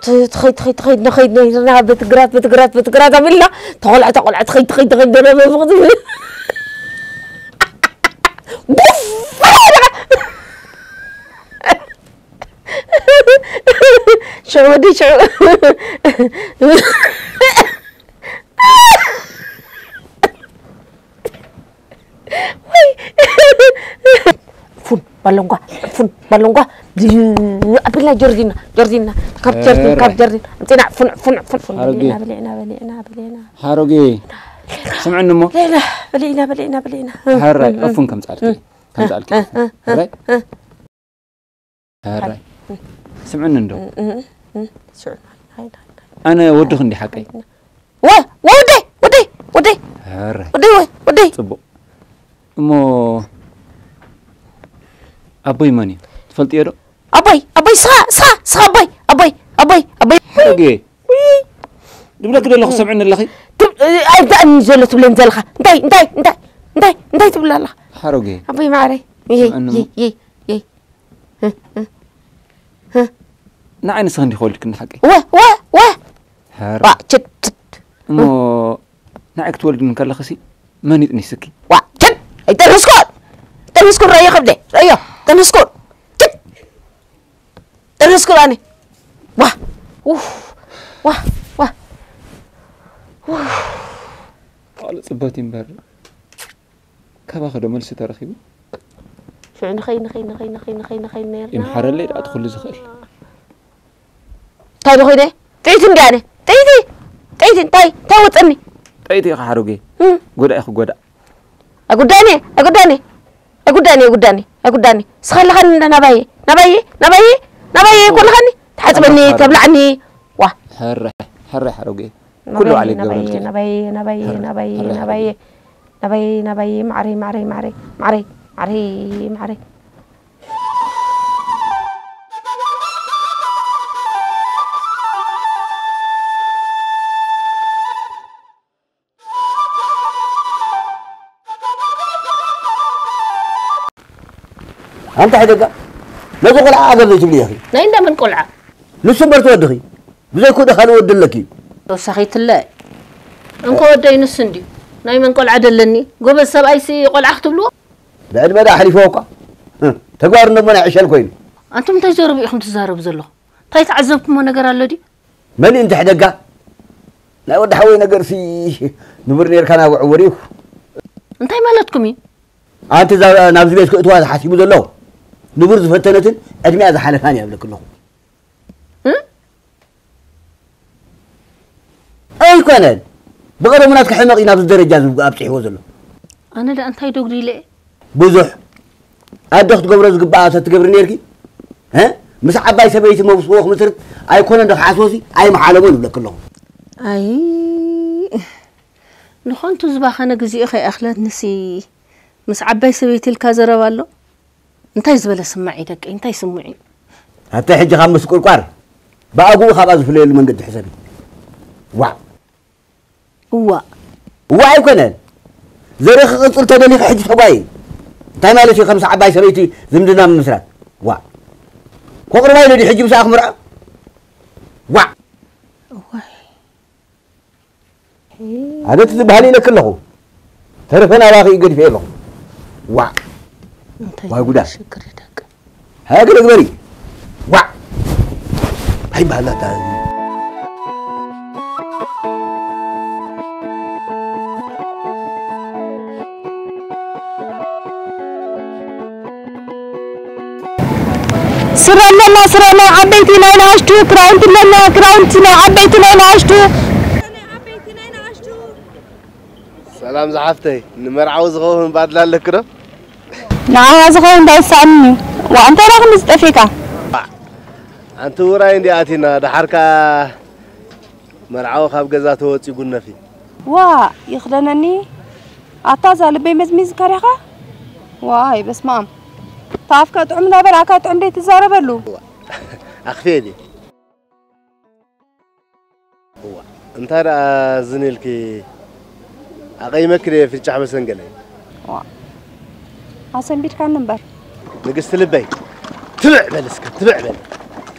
ትኸይድ ትኸይድ ትኸይድ ንኸይድ ነይርና በቲ ግራት በቲ ግራት በቲ ግራት ኣቢልና ተቆልዐ ተቆልዐ ትኸይድ ትኸይድ ትኸይድ ደረበ ብኽትብል ሽዑ ወዲ ሽዑ ፉን ባሎንጓ ፉን ባሎንጓ ኣቢልና ጆርጂና ጆርጂና ካብ ጆርጂን ካብ ጆርጂን ኣምፂና ፉን ፉን ፉን ፉን ሓረጌ። በሊዕና በሊዕና በሊዕና በሊዕና ሓሮጌ ስምዕኒ እሞ በሊዕና በሊዕና በሊዕና በሊዕና ሕራይ እፉን ከምፃልኪ ከምፃልኪ ሕራይ ሕራይ ስምዕኒ እንዶ ሽዑ ኣነ ወድኽ እንዲ ሓቀይ ወ ወደይ ወደይ ወደይ ሕራይ ወደይ ወይ ወደይ ፅቡቅ እሞ ኣቦይ መን እዩ ትፈልጥዮ ዶ ኣቦይ ኣቦይ ስኻ ስኻ ስኻ ኣቦይ ኣቦይ ኣቦይ ኣቦይ ሓሮጌ ድብለኪ ዘለኹ ሰምዕኒ ኣለኺ ኣይብዳእኒ ዘሎ ትብለኒ ዘለኻ እንታይ እንታይ እንታይ እንታይ እንታይ ትብላ ኣለኻ ሓሮጌ ኣቦይ ማዕረይ ይይ ስምዕኒ እሞ። ይይ ይይ ንዓይ ንስኺ እንዲኺ ወሊድክኒ ሓቀይ ወ ወ ወ ሕራይ ዋ ችት ችት እሞ ንዓይ ክትወልድኒ ከለኽሲ መን ይጥኒስኪ ዋ ችት ኣይጠነስኩን ጠነስኩን ረዮ ከብደ ረዮ ጠነስኩን ችት ጠነስኩን ኣነ ዋ ኡፍ ዋ ዋ ኡፍ ቃል ጽበት ይንበር ካባኺ ዶ መልሲ ተረኺቡ ሽዑ ንኸይ ንኸይ ንኸይ ንኸይ ንኸይ ንኸይ ነርና ይምሓረለይ ደኣ እቲ ኩሉ ዝኽእል እንታይ ዶ ኸይደ ጥይቲ እንዲ ኣነ ጥይቲ ጥይቲ እንታይ እንታይ ወፅኒ ጠይቲ ኢኻ ሓሩጌ ጎዳኢ ክጎዳእ ኣጉዳኒ ኣጉዳኒ ኣጉዳኒ ኣጉዳኒ ኣጉዳኒ ስኻ ኣለኻኒ እንዳ ናባየ ናባየ ናባየ ናባየ ኮለኻኒ ትሓፅበኒ ተብላዕኒ ዋ ሕራይ ሕራይ ሓሩጌ ኩሉ ባዕለይ ክገብረልኪ እየ ናባየ ናባየ ናባየ ናባየ ናባየ ናባየ ናባየ ማዕረይ ማዕረይ ማዕረይ ማዕረይ ማዕረይ ማዕረይ ኣንታ ሕደጋ ነዚ ቆልዓ ኣገር ዘይትብልዮ ኢኺ ናይ እንዳ መን ቆልዓ ንሱ እምበር ትወድኺ ብዘይክኡ ዶ ካልእ ወዲ ኣለኪ እዩ ተወሳኺትለ እንኮ ወደይ ንሱ እንድዩ ናይ መን ቆልዓ ደለኒ ጎበዝ ሰብኣይሲ ቆልዓ ክትብልዎ ብዕድመ ዳ ኣሕሊፍዎ እኳ ተግባሩ እንደሞ ናይ ዕሸል ኮይኑ ኣንቱም እንታይ ዘረቡ ኢኹም ትዛረቡ ዘለኹም እንታይ ተዓዘብኩሞ ነገር ኣሎ ድዩ መሊእ እንተ ሕደጋ ናይ ወዲ ሓወይ ነገርሲ ንቡር ነርካ ናብ ዕወር እዩ እንታይ ማለትኩም እዩ ኣንቲ ናብዚ ቤት ክእትዋ ዝሓሲቡ ዘሎ ንቡር ዝፈተነትን ዕድሚኣ ዝሓለፋን እያ ብለክ ኣለኹ ኣይኮነን ብቐደሙ ናትካ ሕመቕ እዩ ናብዚ ደረጃ ኣብፅሕዎ ዘሎ ኣነ ደኣ እንታይ ዶ ጉዲለ ብዙሕ ኣደ ክትገብሮ ዝግብኣ ተትገብሪ ነርኪ እ? ምስ ዓባይ ሰበይቲ መብስዎ ክምስርት ኣይኮነን ዶ ክሓስቦሲ ኣይምሓለሞን ይብለኪ ኣለኹ ኣይ ንኾንቱ ዝባኸነ ግዜኡ ከይኣኽለትንሲ ምስ ዓባይ ሰበይቲ ኢልካ ዘረባ ኣሎ እንታይ ዝበለ ስማዕ እዩ ደቀይ እንታይ ስምዑ እዩ ኣታ ሕጂ ካብ ምስቁርቋር ብኣግኡ ካብኣ ዝፍለየሉ መንገዲ ሕሰቢ ዋዕ እዋእ እዋ ኣይኮነን ዘርኢ ክቕፅል ተደሊኺ ሕጂ ተጓየ እንታይ ማለት እዩ ከምስ ዓባይ ሰበይቲ ዝምድና ምምስራት ዋዕ ከቕርባ ኢለ ድዩ ሕጂ ምሳኣ ክምርዖ ዋዕ እዋይ ኣነ እቲ ዝበሃል ኢለኪ ኣለኹ ተረፈ ናባኺ እዩ ገዲፈ ኣለኹ ዋዕ እንታይ ዋይ ጉዳ። ሽግር ይደቅ ሃገር ግበሪ ዋዕ ኣይበሃላታ ስረ ኣለና ስረ ናይ ዓበይቲ ናይ ንኣሽቱ ክራውንቲ ኣለና ክራውንቲ ናይ ዓበይቲ ናይ ንኣሽቱ ሰላም ዝሓፍተይ ንመርዓዊ ዝኸውን ባድላ ኣለኪ ዶ? ንዓኻ ዝኸውን ዶ ኣይሰኣንን እዩ? ዋእ እንታይ ደኣ ክንድዚ ጠፊእካ? ኣንቲ ውራይ እንድያ ኣቲና ደሓር ከኣ መርዓዊ ካብ ገዛ ተወጺኡ ጉነፊ። ዋእ ይኽደነኒ ኣታ እዛ ልበይ መዝሚዝካ ዲኻ? ዋይ በስመኣም እታ ኣፍካ ጥዑም እንዳበላዕካ ጥዑም ደይትዛረበሉ። ኣኽፍኤ ድየ? እዋ እንታይ ደኣ ዝን ኢልኪ ኣቐይመኪ ድየ ፍንጫሕ መሰንገለይ ዋ ኣሰንቢድካኒ እምበር ንግስቲ ልበይ ትብዕ በል እስከ ትብዕ በል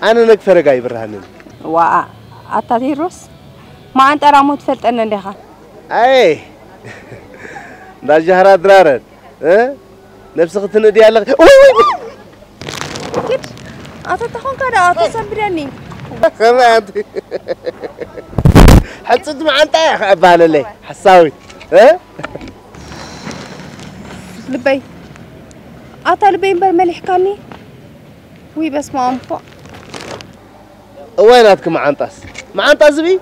ኣነ ነግ ፈረጋ ይብርሃንን ዋኣ ኣታ ቴድሮስ፣ መዓንጣ ራሞ ትፈልጠኒ እንዲኻ? ኣይ፣ እንዳ ጃህራ ድራረን፣ እ? ነብስኺ ትንእዲ ኣለኺ። ውይ፣ ውይ፣ ውይ። ኪድ፣ ኣታ ተኾንካ ደኣ ተሰንብደኒ። ከመይ ኣንቲ? ሕጽቲ መዓንጣ እያ ከኣ እባሃለለይ፣ ሓሳዊት፣ እ? ልበይ፣ ኣታ ልበይ እምበር መሊሕካኒ። ውይ፣ በስመ ኣብ እኮ። እዋይ ናትኪ መዓንጣስ። መዓንጣ ዝብኢ?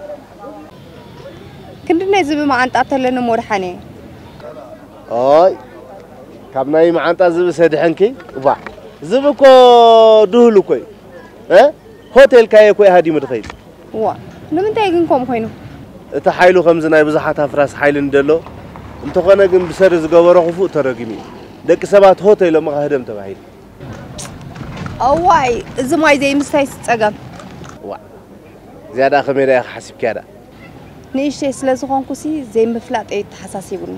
ክንድነይ ዝብኢ መዓንጣ ተለኒ እሞ ደሓን እየ። ኦይ፣ ካብ ናይ መዓንጣ ዝብኢ ሰዲሐንኪ? እባ፣ ዝብኢ እኮ ድሁል እኮ እዩ። እ? ሆቴል ካየ እኮ እዩ ሃዲሙ ድኸይድ። እዋ፣ ንምንታይ ግን ከምኡ ኮይኑ? እቲ ሓይሉ ከምዚ ናይ ብዙሓት ኣፍራስ ሓይሊ እንደሎ፣ እንተኾነ ግን ብሰሪ ዝገበሮ ክፉእ ተረጊሙ እዩ። ደቂ ሰባት ሆቴሎም ኸህደም ተባሂሉ። እዋይ፣ እዚ ማይ ዘይምስታይስ ጸገም። ዋእ፣ እዚኣ ደኣ ከመይ ደኣ ኢኺ ሓሲብክያ ደኣ? ንእሽተይ ስለ ዝኾንኩሲ ዘይምፍላጠይ ተሓሳሲቡኒ።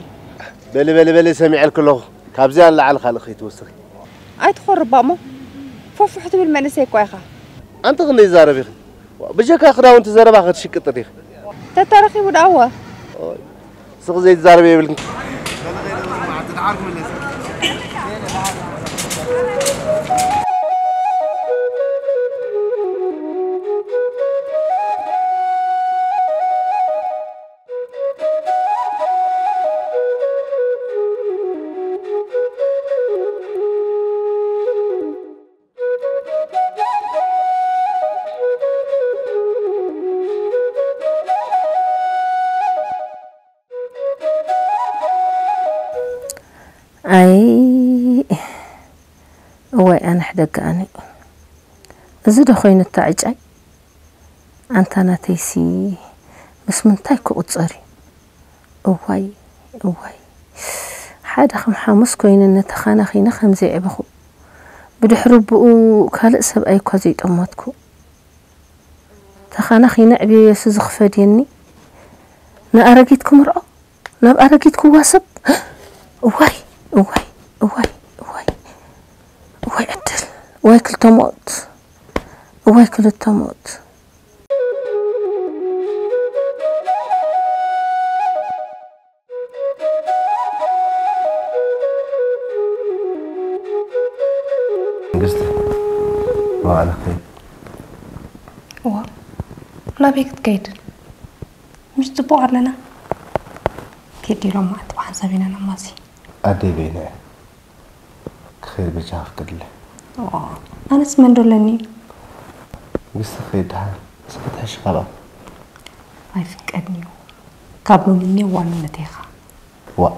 በሊ፣ በሊ፣ በሊ፣ ሰሚዐልኪ ኣለኹ። ካብዚኣ ንላዕሊ ካልእ ከይትወስኺ። ኣይትኾርባ እሞ፣ ፎፍሕ ትብል መንእሰይ እኳ ኢኻ። ኣንቲ ክንደይ ትዛረቢ ኢኺ? ዋእ፣ ብጀካ ክዳውንቲ ዘረባ ክትሽቅጢ ዲኺ? ተተረኺቡ ደኣ እወ። ኦይ፣ ስቕ ዘይትዛረቢ የብልክን። ኣይ፣ እዋይ፣ ኣነ ሕደገኣኒ። እዚ ዶ ኾይኑ እታ ዕጫይ? ኣንታ ናተይሲ፣ ምስ ምንታይ ክቑጸር እዩ? እዋይ፣ እዋይ። ሓደ ከም ሓሙስ ኮይኑ ተኻናኺነ ከም ዘየዕበኹ። ብድሕሪ ብኡ ካልእ ሰብኣይ እኳ ዘይጠመትኩ። ተኻናኺነ ዕብየዮሲ ዝኽፈድየኒ ንኣረጊት ክምርዖ፣ ናብ ኣረጊት ክዋሰብ። እዋይ፣ እዋይ፣ እዋይ፣ እዋይ። እዋይ ዕድል፣ እዋይ ክልተ ሞት፣ እዋይ ክልተ ሞት። መንግስቲ፣ መባእለ ክኸይድ። እዋ፣ ናበይ ክትከይድ? ምሽ ጽቡቕ ኣለና። ኬድ ኢሎም መዓልቲ ብሓንሳብ ኢና ነማሲ። ኣደይ በይና እያ። ክኸይድ በጃ ኣፍቅድለይ። ኦ፣ ኣነስ መን ዶ ኣለኒ? ንግስቲ ክኸይድ ደሓን ንስኺ ትሕሺ ካብኣ። ኣይፍቀድን እዩ። ካብ ሎሚ እኔ ዋንነተይ ኢኻ። ዋእ፣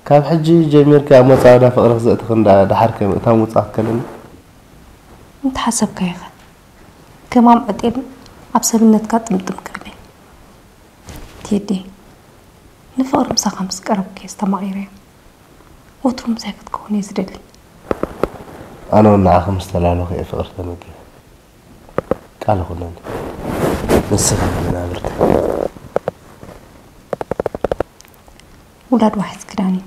ካብ ሕጂ ጀሚርኪ ኣብ መጻወዳ ፍቕሪ ክዘእትኺ እንዳ ደሓር ከ ምእታው ምውጻእ ክከለኒ? እንተሓሰብካዮ ኢኻ። ከማም ዕጤን ኣብ ሰብነትካ ጥምጥም ክብል እየ። ቴዲ፣ ንፍቕሪ ምሳኻ ምስ ቀረብኩ እየ ዝተማቒረ። ወትሩ ምሳይ ክትከውን እየ ዝደሊ። ኣነ እውን ንዓኺ ምስ ተላለኹ እየ ፍቕሪ ተመጊበ። ቃል ይኹነኒ። ንስኺ መናብርተይ። ውላድ ዋሕስ ክዳን እዩ።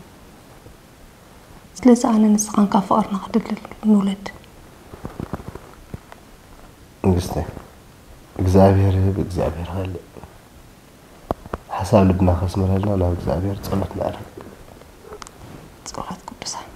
ስለዚ ኣነ ንስኻን ካብ ፍቕርና ክድልድል ንውለድ። ንግስቲ፣ እግዚኣብሔር ይህብ፣ እግዚኣብሔር ይኸልእ። ሓሳብ ልብና ከስምረልና ናብ እግዚኣብሔር ጸሎት ነዕርግ። ጸሎት ቅዱሳን።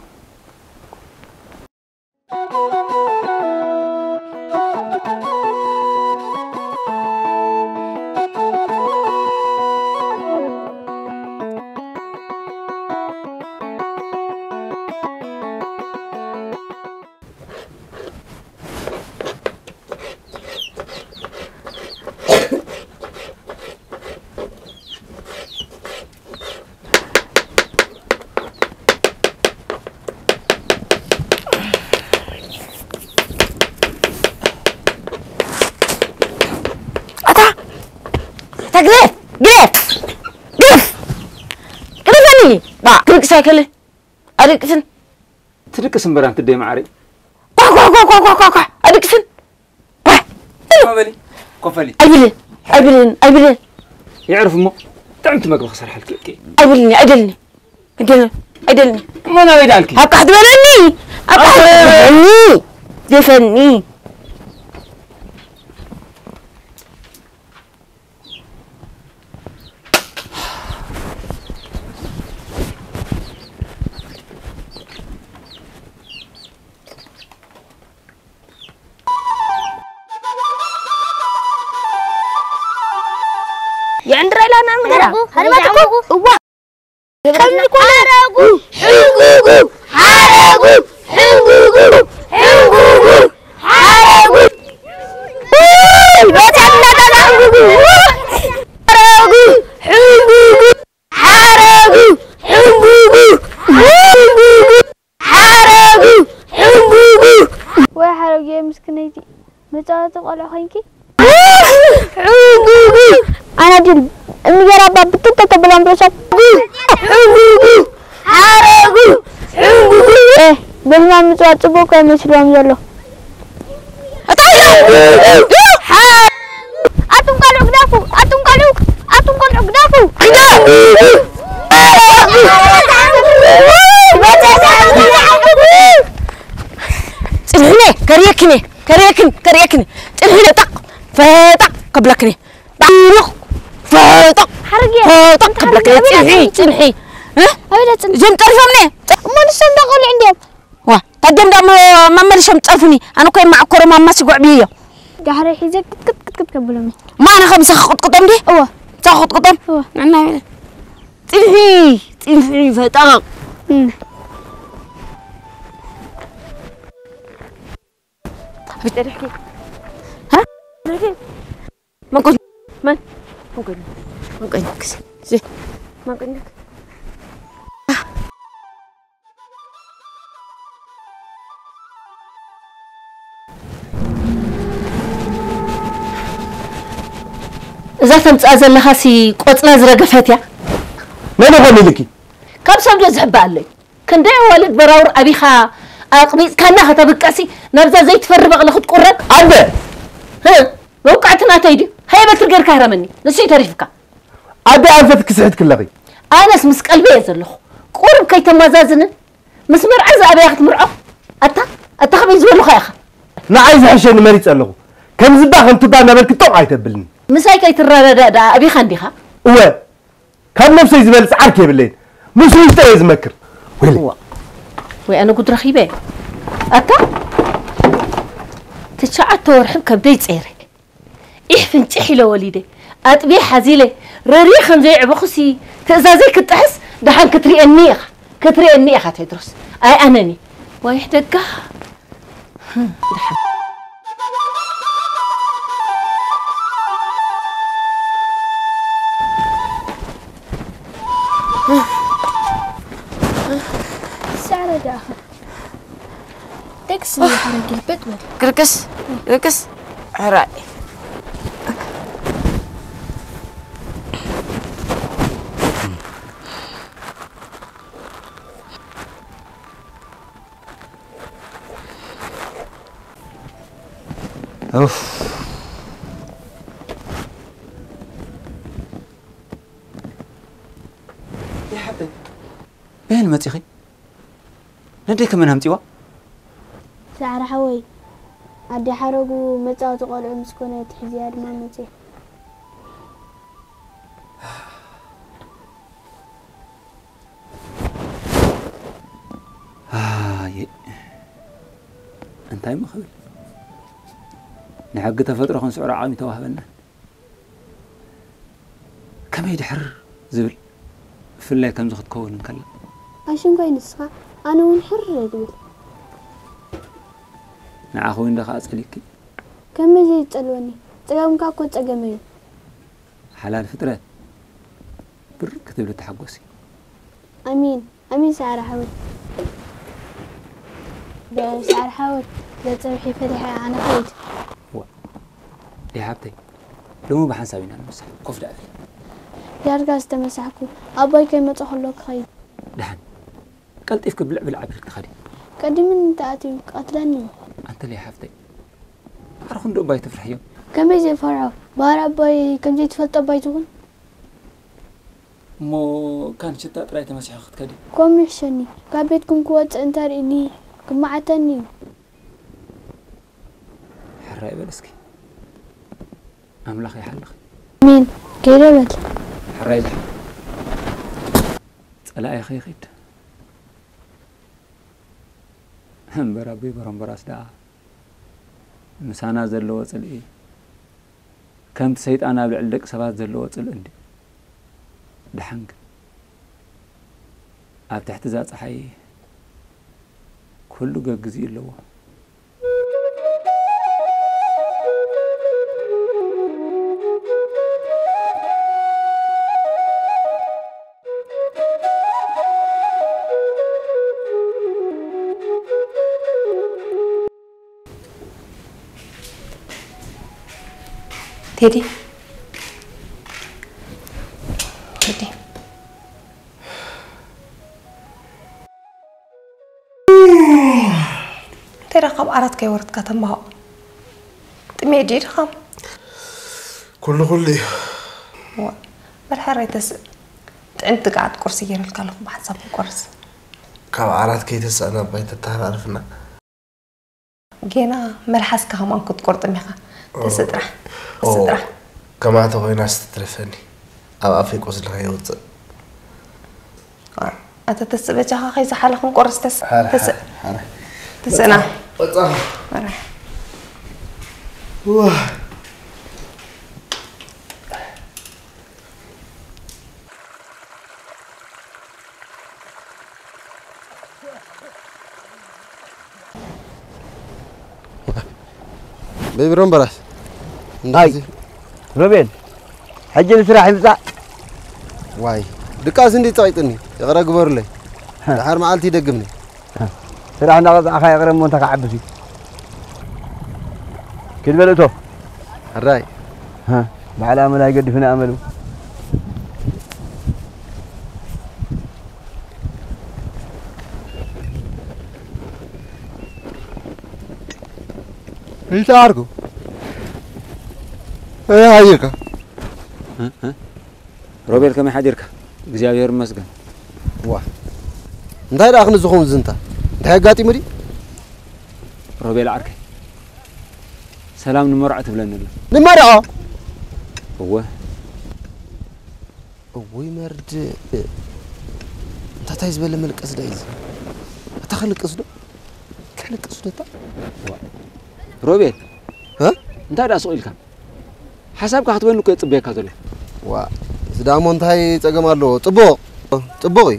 ኣታ! ኣታ ግደፍ! ግደፍ! ግደፍ! ግደፈኒ! ባ! ክድቅስ ኣይክእልን። ኣደቅስን። ትድቅስ እምበር ኣንቲ ደይ መዓረይ። ኳ፣ ኳ፣ ኳ፣ ኣደቅስን። ኳ! ኮፈሊ፣ ኮፈሊ። ኣይብልን፣ ኣይብልን፣ ኣይብልን። የዕርፍ እሞ ጥዕምቲ መግቢ ክሰርሐልኪ እየ። ኣይብልኒ፣ ኣይደልኒ። ኣይደልኒ፣ ኣይደልኒ። እሞ ናበይ ደኣልኪ? ኣብ ካሕ ትበለኒ። ኣብ ካሕ ኣበይ? ትበለኒ። ደፈኒ። የዕንድራ ኢላ ናብ ምገራ። ሓረጉ፣ ሓረጉ። እዋ። ከምዚ ኮነ። ሓረጉ፣ ሕንጉጉ፣ ሓረጉ፣ ሕንጉጉ፣ ሕንጉጉ፣ ሓረጉ። ውይ፣ በጣም እናተጋግጉ። ሓረጉ፣ ሕንጉጉ፣ ሓረጉ፣ ሕንጉጉ፣ ሕንጉጉ፣ ሓረጉ፣ ሕንጉጉ። ወይ ሓረጉ፣ ምስክነይቲ መጻወቲ ቆልዑ ኮይንኪ። ሕንጉጉ። ኣነ ድል እንጀራ ባብ ጥጥ ተብሎም ርእሶም። ሕንጉጉ፣ ሓረጉ፣ ሕንጉጉ። ኤ፣ በልና ምጽዋት ጽቡቅ እኮ ይመስሎም ዘሎ። ኣቱም ቆልዑ ግደፉ፣ ኣቱም ቆልዑ፣ ኣቱም ቆልዑ ግደፉ። ጽንሕነ፣ ከርእየክነ፣ ከርእየክን፣ ከርእየክን። ጽንሕነ፣ ጠቕ፣ ፈጠቕ ከብለክነ። ጣሉኽ፣ ፈጠቕ፣ ሓረግ እየ። ፈጠቕ ከብለክነ። ጽንሒ፣ ጽንሒ። እ? ኣበይ ደኣ ጽንሒ? እዞም ጠሪፎምኒ። እሞ ንሶም ደኣ ቆልዑ እንድዮም። ዋ፣ ታዲኦም ደኣ መ-፣ መመሊሶም ጸርፉኒ። ኣነ እኮ የማዕኮሮም ኣብ ማሲ ጉዕ ብየዮ። ዳሕረይ ሒዘ ክትክት ክትክት ከብሎም እየ። እሞ ኣነ ከምዚ ክቕጥቅጦም ድየ? እወ። እዛ ክቕጥቅጦም? እወ። ንዕና በለ። ጽንሒ፣ ጽንሒ ፈጠቕ። እም። ኣበይ ጸኒሕኪ? ሃ? ጸኒሕኪ? መን ኮን-፣ መን? መን ኮን-፣ መን ኮን-፣ ክስ-፣ ሲ-፣ መን ኮን-፣ እዛ ተምጽኣ ዘለኻሲ ቆጽላ ዝረገፈት እያ። መን ይኾን ኢልኪ? ካብ ሰብ ዶ ዝሕባእ ኣለይ? ክንደይ ኣዋልድ በራውር ኣቢኻ ኣቕቢጽካና ከተብቅዕሲ ናብዛ ዘይትፈሪ በቕሊ ክትቁረብ? ኣደ! ህ፣ መውቃዕቲ ናተይ ድዩ? ሃየ በትሪ ጌርካ ህረመኒ። ንሱ እዩ ተሪፍካ። ኣደ ኣንፈት ክስሕት ክለኺ። ኣነስ ምስ ቀልቢ እየ ዘለኹ። ቁሩብ ከይተማዛዝንን ምስ መርዓ ዝኣበያ ክትምርዖ? ኣታ፣ ኣታ ከመይ ዝበሉኻ ኢኻ? ንዓይ ዝሕሸኒ መሪጸ ኣለኹ። ከምዚ እባ ከምቲ እባ እናበልኪ ጦቕ ኣይተብልኒ። ምሳይ ከይትረዳዳእ ደኣ ኣቢኻ እንዲኻ? እወ፣ ካብ ነብሰይ ዝበልጽ ዓርኪ የብለይን። ምስ ውሽጠይ እየ ዝመክር። ወይለይ። እዋ። ወይ ኣነ ጉድ ረኺበ። ኣታ ትሽዓተ ወርሒ ከብደይ ጸይረ። ኢሕ ፍንጭሕ ኢለ ወሊደ። ኣጥብየ ሓዚለ። ረርየ ከም ዘየዕበኹሲ ትእዛዘይ ክጥሕስ ደሓን ክትርእየኒ ኢኻ። ክትርእየኒ ኢኻ ቴድሮስ። ኣይ ኣነኒ። ዋይ ሕደጋ። ሳረ ደኣ። ደቅስ እንዲሓረ ግልብጥ በል። ግርግስ፣ ግርግስ። ሕራይ። ኡፍ። ይሓብተይ፣ በየን መጺኺ? ነደይ ከመን ኣምጺዋ? ሰዓረ ሓወይ፣ ኣደ ሓረጉ መጻወቲ ቆልዑ ምስ ኮነ ትሕዝያ ድማ መጺኣ። ኣየ፣ እንታይ እሞ ክብል? ንሕጊ ተፈጥሮ ክንስዕሮ ዓቕሚ ተዋህበና። ከመይ ድሕር ዝብል፣ ብፍላይ ከምዚ ክትከውን እንከላ። ኣሽንኳይ ንስኻ፣ ኣነ እውን ሕር እየ ዝብል። ንዓኺ እውን ዶ ከኣ ጸሊእኪ? ከመይ ዘይጸልወኒ? ጸገምካ እኮ ጸገመይ እዩ። ሓላል ፍጥረት ብር ክትብሊ ተሓጎሲ። ኣሜን፣ ኣሜን ሰዓረ ሓወይ። ደ-፣ ሰዓረ ሓወይ፣ ጸብሒ ፈሊሐ ኣነ ክኸይድ። ዋ፣ ዲያ ሓብተይ፣ ሎሚ ብሓንሳብ ኢና ንምሳሕ። ኮፍ ደኣ በሊ። ዳርጋ ዝተመሳሕኩ፣ ኣቦይ ከይመጾ ከሎ ክኸይድ። ደሓን፣ ቀልጢፍኪ ብልዕ ብልዕ ኣቢልኪ ኸዲ። ቀዲሙኒ እንተኣትዩ ክቐትለኒ እዩ። ኣንተ ሊያ ሓብተይ፣ ባዕልኹ እንዶ እባ ኣይትፍርሕዮ። ከመይ ዘይፈርሖ? ባህሪ ኣቦይ ከም ዘይትፈልጦ እባ ኣይትኹን። እሞ ካን ሽታ ጥራይ ተመሲሑ ክትከዲ? ከምኡ ይሕሸኒ። ካብ ቤትኩም ክወጽእ እንተርኢኒ ክመዓተኒ እዩ። ሕራይ በል እስኪ። ኣምላኽ ይሓልኺ። ኣሜን። ከይደ በል። ሕራይ በል። ጸላኢ ከይኺድ። እምበር ኣቦይ በረምበራስ ደኣ ምሳና ዘለዎ ጽልኢ ከምቲ ሰይጣን ኣብ ልዕሊ ደቂ ሰባት ዘለዎ ጽልኢ እንድዩ። ደሓን ግን፣ ኣብ ትሕቲ እዛ ጸሓይ ኩሉ ገግዝ እዩ ኣለዎ። ቴዲ፣ ቴዲ፣ እንታይ ደኣ ካብ ዓራት ከይወረድካ ተማሆ? ጥሜት ድዩ ድኻም? ኩሉ ኩሉ እዩ። ዋ፣ በል ሕራይ ተስእ። ጥዕምቲ ገዓት ቁርሲ ገይረልካ ኣለኹ፣ ብሓንሳብ ክንቆርስ። ካብ ዓራት ከይተሳእና እባ ኣይተተሃራርፍና። ጌና መልሓስካ ከማን ክትቆርጥም ኢኻ። ተስእ ጥራሕ፣ ተስእ ኦ፣ ጥራሕ። ከማተ ኮይናስ ትትረፈኒ። ኣብ ኣፈይ ቁስሊ ከየውፅእ። ኣታ ተስእ በጃኻ ከይዝሓለ ክንቆርስ ተስ-፣ ሓረ፣ ተስእ። ሓረ፣ ሓረ። ተስእና። ወፃ። ሓረ። ዋ። በይ ብሮምበራስ። ኣይ፣ እንደዚህ ሮቤል፣ ሕጂ ንስራሕ ይምጻእ። ዋይ፣ ድቃስ እንዲ ጸቂጥኒ። ይቕረ ግበሩለይ። ሃ። ድሓር መዓልቲ ይደግምኒ። ሃ። ስራሕ እንዳቐጻዕኻ ይቕረ እሞ እንታይ ክዓብስ እዩ? ኪድ በል እቶ። ሕራይ። ሃ፣ በዓል ኣመል ኣይገድፍን ኣመሉ። እንታይ ዓርኩ? እንታይ ሓዲርካ? እ? እ? ሮቤል ከመይ ሓዲርካ? እግዚኣብሔር ይመስገን። ዋ። እንታይ ደኣ ክንዝኸውን ዝንታ? እንታይ ኣጋጢሙ ድዩ? ሮቤል ዓርከይ፣ ሰላም ንመርዖ ትብለኒ ኣላ። ንመርዖ? እወ። እውይ መርድእ። እንታታይ ዝበለ መልቀስ ዳ እዩ እዚ? ኣታ ከልቅስ ዶ? ከልቅስ ዶ እታ? ዋ። ሮቤል፣ እ? እንታይ ደኣ ስቕ ኢልካ? ሓሳብካ ክትበኒ እኮ እየ ጽበየካ ዘለኹ። ዋ፣ እዚ ደኣ እሞ እንታይ ጸገም ኣለዎ? ጽቡቕ፣ ጽቡቕ እዩ።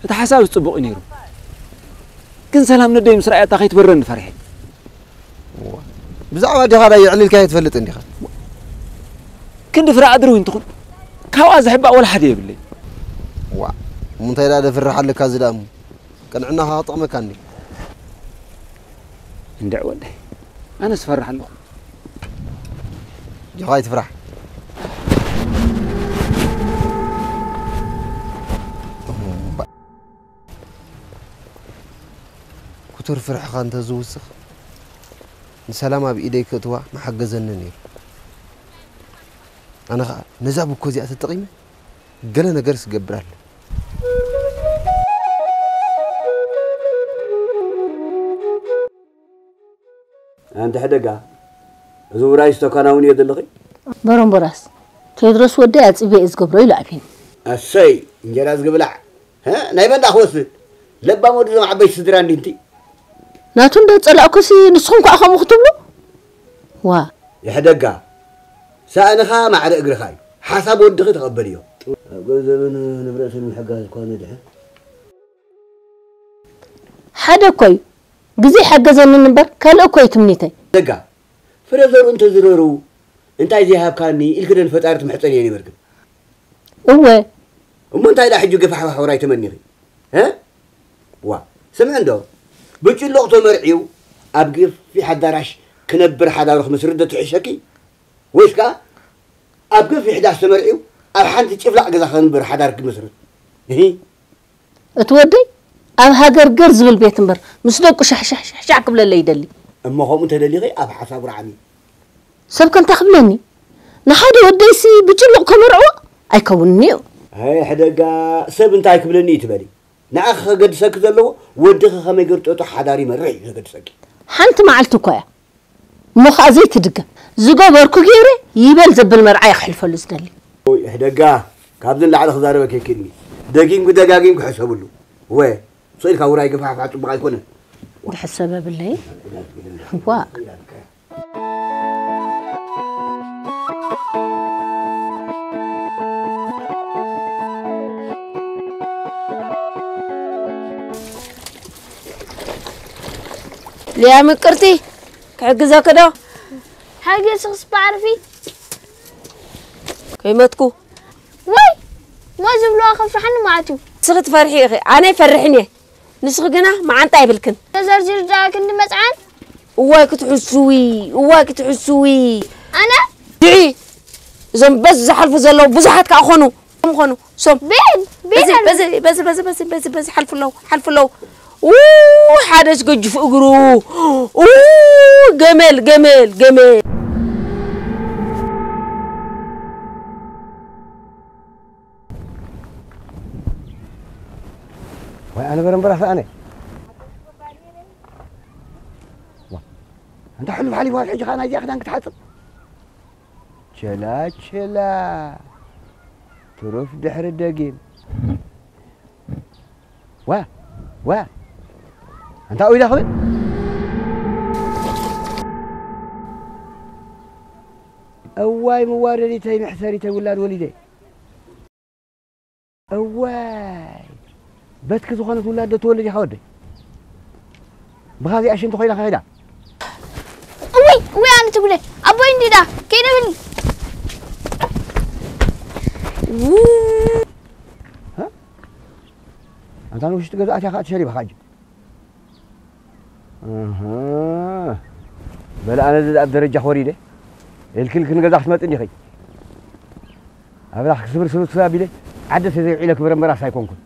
እቲ ሓሳብ ጽቡቕ እዩ ነይሩ። ግን ሰላም ነደይ ምስ ረኣያታ ከይትበረኒ ፈሪሐ። ዋ፣ ብዛዕባ ኣዴኻ ዳ የዕሊልካዮ ትፈልጥ እንዲኻ? ክንዲ ፍረ ኣድሪ እውን ትኹን፣ ካብኣ ዝሕባእ ወላ ሓደ የብለይ። ዋ፣ እሞ እንታይ ደኣ ደፍርሕ ኣለካ እዚ ደኣ እሞ? ቅንዕናኻ ክጠቕመካ እንዲ። እንድዕ ወደይ፣ ኣነስ እፈርሕ ኣለኹ። ጆኻ ኣይትፍራሕ። እምባ-፣ ክቱር ፍርሕኻ እንተዝውስኽ፣ ንሰላም ኣብ ኢደይ ከእትዋ ምሓገዘኒ ነይሩ። ኣነ ኸኣ ነዛ ብኮ እዚኣ ተጠቒመ ገለ ነገርስ ክገብር ኣለኒ። ኣንቲ ሕደጋ፣ እዚ ውራይ ዝተከናውን እየ ዘለኺ? በረምበራስ፣ ቴድሮስ ወደይ ኣጽቢየ እየ ዝገብሮ ኢሉ ኣብዩኒ። ኣሰይ፣ እንጀራ ዝግብላዕ። ሀ? ናይ መን ደኣ ክወስድ? ለባም ወዲ እዞም ዓበይቲ ስድራ እንዲ እንቲ። ናቱ እንደ ጸላእኩሲ ንስኹም ከኣ ከምኡ ክትብሉ? ዋ። ይሕደጋ፣ ሳእንኻ ማዕረ እግርኻ እዩ። ሓሳብ ወድኺ ተቐበልዮ። ኣብ ገንዘብን ንብረትን ምሕጋዝ እኳ ነድሕን። ሓደ እኮ እዩ። ግዜ ይሓገዘኒ እምበር ካልእ እኮ እዩ ትምኒተይ። ደጋ፣ ፍረ ዘርኡ እንተዝረሩ እንታይ ዘይሃብካኒ ኢልኪ ዶ ንፈጣሪ ትምሕጸንዮ ነይርክን? እወ። እሞ እንታይ ደኣ ሕጂ ገፋሕፋሕ ውራይ ተመኒኺ? እ? ዋ፣ ስምዒ እንዶ፣ ብጭሎቕ ተመርዕዩ ኣብ ገፊሕ ኣዳራሽ ክነብር ሓዳሩ ክምስርት ዶ ትሕሸኪ? ወይስ ከኣ ኣብ ገፊሕ ዳስ ተመርዕዩ ኣብ ሓንቲ ጭፍላቕ ገዛ ክነብር ሓዳር ክምስርት? እሂ። እቲ ወደይ ኣብ ሃገር ገር ዝብል ቤት እምበር ምስ ደቁ ሻሕሻሕሻሕ ክብለለይ ይደሊ። እሞ ከምኡ እንተደሊኺ ኣብ ሓሳቡ ርዓሚ። ሰብ ከ እንታይ ክብለኒ? ንሓደ ወደይሲ ብጭሉቕ ከመርዕዎ ኣይከውንን'ዩ። ኣይ ሕደጋ፣ ሰብ እንታይ ክብለኒ እዩ ትበሊ? ንዓኺ ከገድሰኪ ዘለዎ ወድኺ ከመይ ገርጠጦ ሓዳር ይመርሕ እዩ ዘገድሰኪ። ሓንቲ መዓልቲ እኮ እያ። እሞ ኸኣ ዘይትድገም። ዝገበርኩ ገይረ ይበል ዘብል መርዓ እየ ክሕልፈሉ ዝደሊ። ኦይ፣ እሕደጋ፣ ካብዚ ንላዕሊ ክዛረበኪ የኪእኒ። ደጊምኪ ደጋጊምኪ ሕሰብሉ። ወ፣ ስቕ ኢልካ ውራይ ግፋሕፋሕ ጽቡቕ ኣይኮነን። ድሕሰብ የብለይ። ዋ። ሊያ ምቅርቲ፣ ክሕግዘኪ ዶ? ሓጊዝክስ ብዓርፊ። ከይመትኩ። ወይ፣ ሞ ዝብልዋ ከፍርሓኒ ማለት እዩ። ንስኺ ትፈርሒ ኢኺ፣ ኣነ ኣይፈርሕን እየ። ንስኺ ግና መዓንጣ የብልክን። ተዘርዚሩ ደኣ ክንዲ መጽዓን? እዋይ ክትሕስዊ፣ እዋይ ክትሕስዊ። ኣነ? ድዒ፣ እዞም በዚ ዝሓልፉ ዘለዉ ብዙሓት ከኣ ኾኑ። ሶም ኾኑ፣ ሶም። ቤል፣ ቤል በዚ፣ ኣሉ። በዚ፣ በዚ፣ በዚ፣ በዚ፣ በዚ፣ በዚ ሓልፉ ኣለዉ፣ ሓልፉ ኣለዉ። ው፣ ሓደስ ገጅፍ እግሩ። ው፣ ገመል፣ ገመል፣ ገመል። ወይ ኣነ በረምበራስ ኣነ። ዋ፣ ኣንታ ሕሉፍ ሓሊፉ፣ ሕጂ ኸኣ ናይዚኣ ክዳን ክትሓጽብ። ቸላ፣ ቸላ። ትሩፍ ድሕሪ ደጊም። ዋ፣ ዋ። ኣንታ ኦይዳ ክብል። እዋይ መዋረዲተይ፣ መሕሰሪተይ፣ ውላድ ወሊደ። እዋይ፣ በትኪ ዝኾነት ውላድ ዶ ትወልድ ኢኻ ወደይ? ብኻዚኣ ሽንቲ ኮይና ከኺዳ። እውይ፣ እውይ፣ ኣነ ትጉለ። ኣቦይ እንዲዳ፣ ከይደ ብኒ። ሃ? ኣንታ ንውሽጢ ገዛ ኣትያ ኸኣ ትሸሪባ ኸኣ ሕጂ። ኣሃ። በለ ኣነ እዚ ኣብ ደረጃ ወሪደ። ኢልክልክ ንገዛ ክትመጽእ እንዲኺ። ኣብራኽ ክስብር ስብር ስብር ኣቢለ ዓዲ ተዘይውዒለ ክብረ እምበራስ ኣይኮንኩን።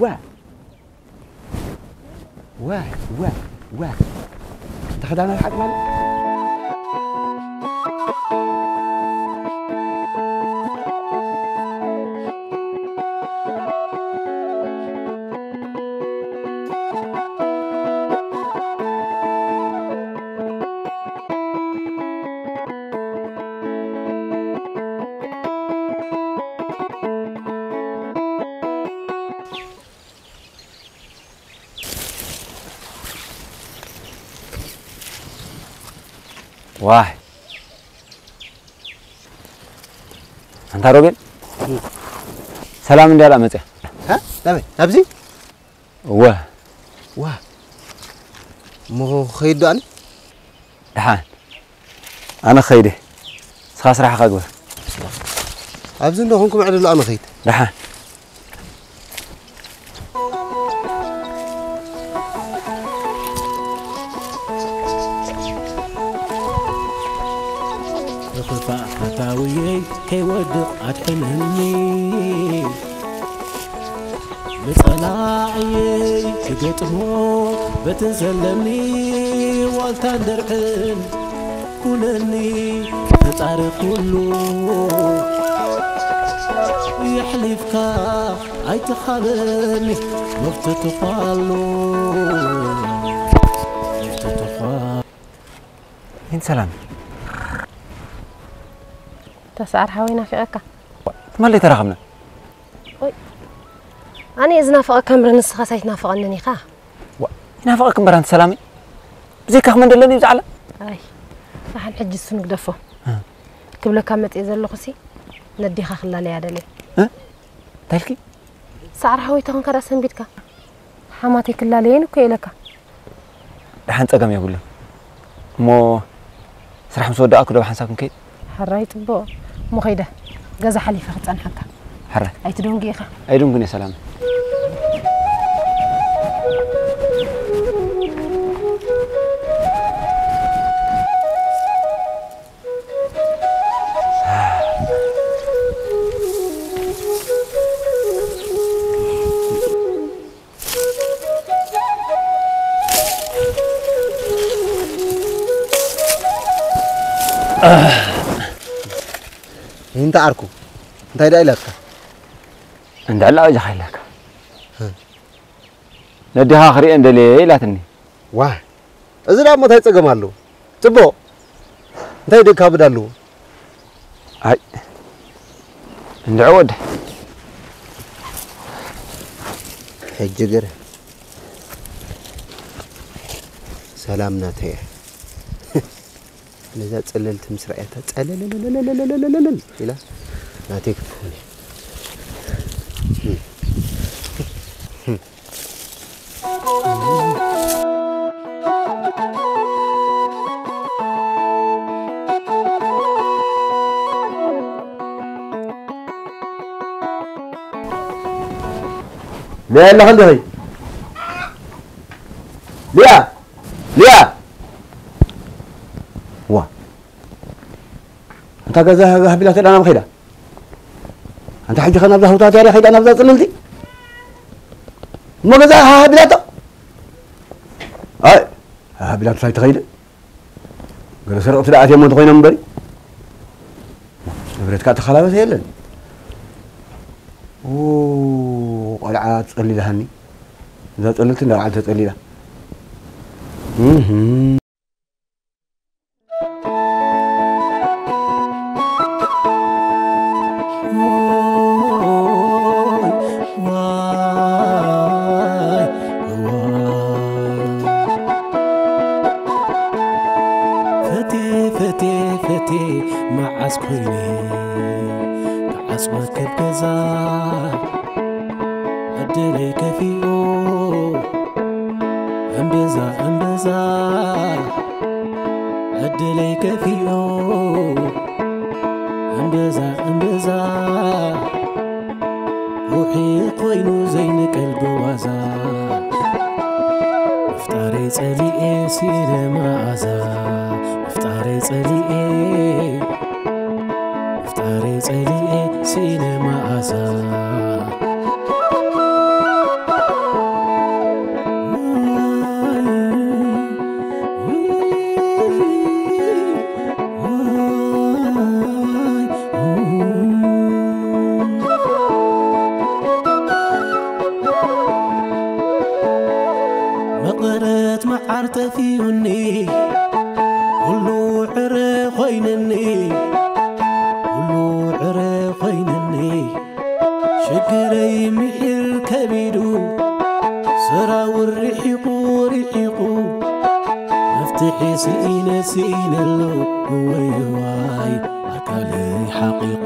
ዋ። ዋ፣ ዋ፣ ዋ። ተኸዳና ሓቅ ማለት ዋይ። ኣንታ ሮቤል፣ እም። ሰላም እንድያ ደኣ መጽያ? ሃ? ናበይ? ናብዚ? እወ። ዋ። እሞ ክኸይድ ዶ ኣነ? ደሓን። ኣነ ክኸይድ እየ። ንስኻ ስራሕኻ ግበር። ኣብዚ እንዶ ኮንኩም ዕልሉ ኣነ ኸይድ። ደሓን። ብኽፋእ ፈታውየይ ከይወድቕ ኣድሕነኒ። ንጸላዕየይ ክገጥሞ በትን ዘለኒ ዋልታን ድርዕን ኩነኒ ፈጣሪ ኩሉ። የሕሊፍካ ኣይትኻበኒ መፍትትኻ ኣሎ መፍትትኻ። ይህን ሰላም። ተስዓር ሓወይ ናፊቐካ። ትማሊ ተራኸብና። ወይ፣ ኣነ እየ ዝናፍቐካ እምበር ንስኻስ ኣይትናፍቐንን ኢኻ። ዋ፣ ይናፍቐክ እምበር ኣንቲ ሰላመይ። ብዘይካኽ መን ደለኒ ኣብዚ ዓለም? ኣይ፣ ደሓን ሕጂ እሱ ንግደፎ። እ። ክብለካ መጽየ ዘለኹሲ ነዴኻ ክላለያ ደልየ። እ? እንታይ ኢልኪ? ሰዓር ሓወይ ተኾንካ ደኣ ሰንቢድካ። ሓማተይ ክላለየን እኮ ኢለካ። ደሓን ጸገም የብሉን። እሞ ስራሕ ምስ ወዳእኩ ዶ ብሓንሳብ ክንከይድ? ሕራይ ጽቡቕ። እሞ ከይደ ገዛ ሓሊፈ ክጸንሓካ። ሕራይ። ኣይትደንጉ ኢኻ። ኣይደንጉን እየ ሰላም። እንተ ዓርኩ እንታይ ደኣ ኢላትካ? እንዳ ዕላቕ እጃኻ ኢላትካ። ህ። ነዲኻ ክርእየን ደልየ ኢላትኒ። ዋይ፣ እዚ ደኣ እሞ እንታይ ጸገም ኣለዎ? ጽቡቕ። እንታይ ደካብድ ኣለዎ? ኣይ፣ እንድዒ ወደ። ሕጂ ግር ሰላም ናተይ እያ። ነዛ ጸለልቲ ምስ ረኣያታ ጸለለለለለለለለለለለል ኢላ ናተይ ክትከውን እያ። ሊያ ኣለኺ እንዲኺ? ሊያ! ሊያ! ዋ! ኣንታ ገዛ ሃህ ቢላቶ ዳና ኸይዳ? ኣንታ ሕጂ ኸ ናብዛ ህውታትያ ድያ ኸይዳ ናብዛ ጽልልቲ? እሞ ገዛ ሃህ ቢላቶ? ኣይ፣ ሃህ ቢላቶ ኣይትኸይድ። ገለ ሰረቕቲ ደኣ ኣትዮም እንተኾይኖም እምበሪ። ንብረትካ ተኸላበሰ የለን። ኡ፣ ቆልዓ ጸሊላሃኒ። እዛ ጸለልቲ እንዳ በዓል ተጸሊላ። እህ። ፈቴ ፈቴ ፈቴ መዓስ ኮይነ ተዓጽወ ከብ ገዛ ዕድለይ ከፊኡ እምብዛ እምብዛ ዕድለይ ከፊኡ እምብዛ እምብዛ ሩሒ ኮይኑ ዘይንቀል ብዋዛ ምፍጣረይ ጸሊኤ ሲነ መኣዛ ምፍጣረይ ጸሊኤ ምፍጣረይ ጸሊኤ ሲነ መኣዛ መቐረት መዓር ጠፊኡኒ ኩሉ ዕረ ኮይነኒ ኩሉ ዕረ ኮይነኒ ሽግረይ ምሒር ከቢዱ ሰራውር ርሒቑ ርሒቑ መፍትሒ ስኢነ ስኢነሉ እወይ እዋይ ኣካለይ ሓቒቑ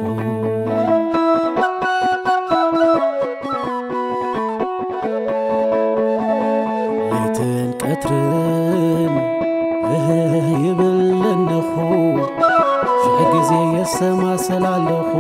ለይትን ቀትርን እህ ይብል ኣለኹ ሽሕ ግዜ የሰማሰል ኣለኹ